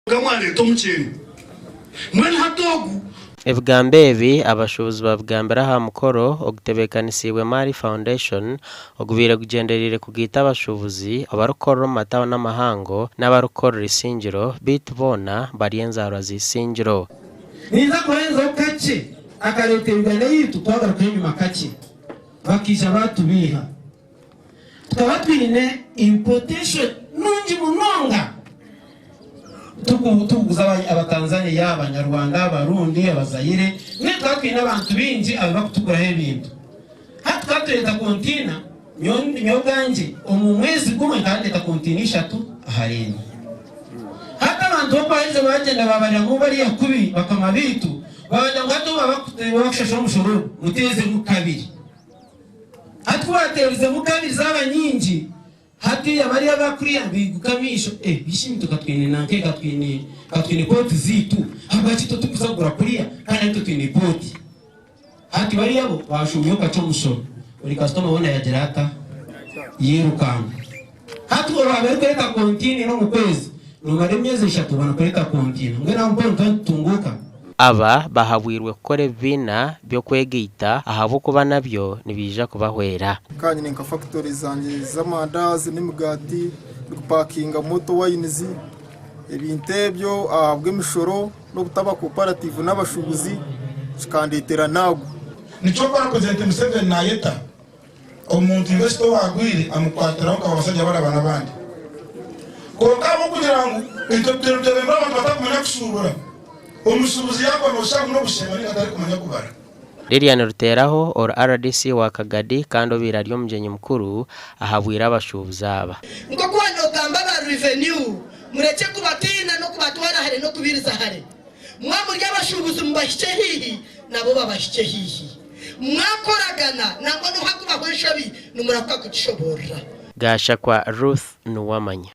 Kwonka mwareeta omukyeeno. Mbwenu hati ogu. Ebigambo ebi abashuubuzi babigambire aha mukoro ogutebeekanisiibwe Maali Foundation ogubaire gugyendereire kugaita abashuubuzi abarikukorera omu matauni amahango n'abarikukorera Isingiro beitu boona bari enzaarwa za Isingiro. Ninza kuhenzaho kakye akareeta Uganda yaitu twagarukayo enyima kakye bakaija baatubiiha. Tukaba twine importation nungi munonga turikuguza Abatanzania, Abanyarwanda, Abarundi, Abazaire, mbwenu tukaba twine abantu baingi abarikutuguraho ebintu. Hati tukaba tureeta kontiina, nyowe obwangye omu mwezi gumwe nkaba ndeeta kontiina ishatu ahari ena. Hati abantu obu baaherize baagyenda baabarira ngu bariya kubi bakama baitu, baabagira ngu hati obu baakushashura omushoro ogu muteezemu kabiri. Hati ku baateerizemu kabiri zaaba nyingi, hatiiya bariya aba kuriya baiguka amaisho, eh bishi itwe ka twine nanka ka twine ka twine pooti zaitu, ahabwaki itwe turikuza kugura kuriya kandi naitwe twine pooti? Hati bariya bo baashuumyaho kakye omushoro, buri kasitoma weena yaagira ata? Yairukanga. Hati oraabe orikureeta kontiina ina omu kwezi, noomara emyezi eshatu obone kureeta kontiina. Mbwenu aho mpaho nituba nitutunguuka. Aba bahabwirwe kukora ebibiina by'okwegaita ahabw'okuba nabyo nibiija kubahwera. Nkaba nyine nka fakitori zangye z'amandazi n'emigaati ndikupakinga moto wayinizi ebintu ebyo ahabw'emishoro n'obutaba koparativu n'abashuubuzi kikandetera naagwa. Nikyo okora Purezidenti Museveni nayeta Omuntu invesita owaagwire amukwatiraho nka babasajja baraba n'abandi. Kwonka ahabw'okugira ngu itwe turi nitwebembera abantu batarikumanya kushuubura, omushuubuzi yaagwa nooshusha ngu n'obushema nainga tarikumanya kubara. Lilian Ruteraho, ori rdc wa Kagadi kandi obaire ari omugyenyi mukuru ahabwire abashuubuzi aba. Nk'oku waaba noogamba aba revenue, murekye kubatiina n'okubatwara hare n'okubairiza hare. Mwaba muri abashuubuzi mubahikye haihi, nabo babahikye haihi. Mwakoragana, nangwa n'obu hakubaho enshobi, nimurahuka kugishoboorora. Gashakwa Ruth Nuwamanya.